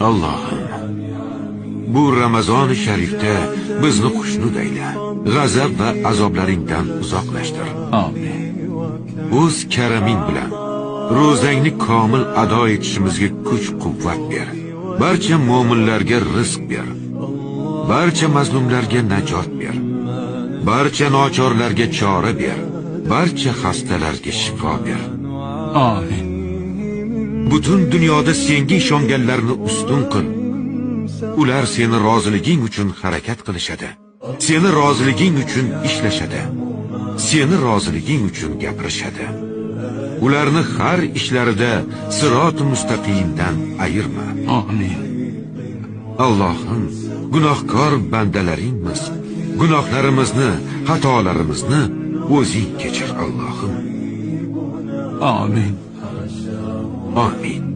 Allohim, bu Ramazoni sharifda bizni xushnud ayla. G'azab va azoblaringdan uzoqlashtir. Amin. O'z karaming bilan ro'zangni komil ado etishimizga kuch-quvvat ber. Barcha mo'minlarga rizq ber. Barcha mazlumlarga najot ber. Barcha nochorlarga chora ber. Barcha xastalarga shifo ber. Amin. Butun dunyoda senga ishonganlarni ustun qil. Ular seni roziliging uchun harakat qilishadi. Seni roziliging uchun ishlashadi. Seni roziliging uchun gapirishadi. Ularni har ishlarida sirot mustaqimdan ayirma. Amin. Allohim, gunohkor bandalaringmiz. Gunohlarimizni, xatolarimizni o'zing kechir, Allohim. Amin. Amin.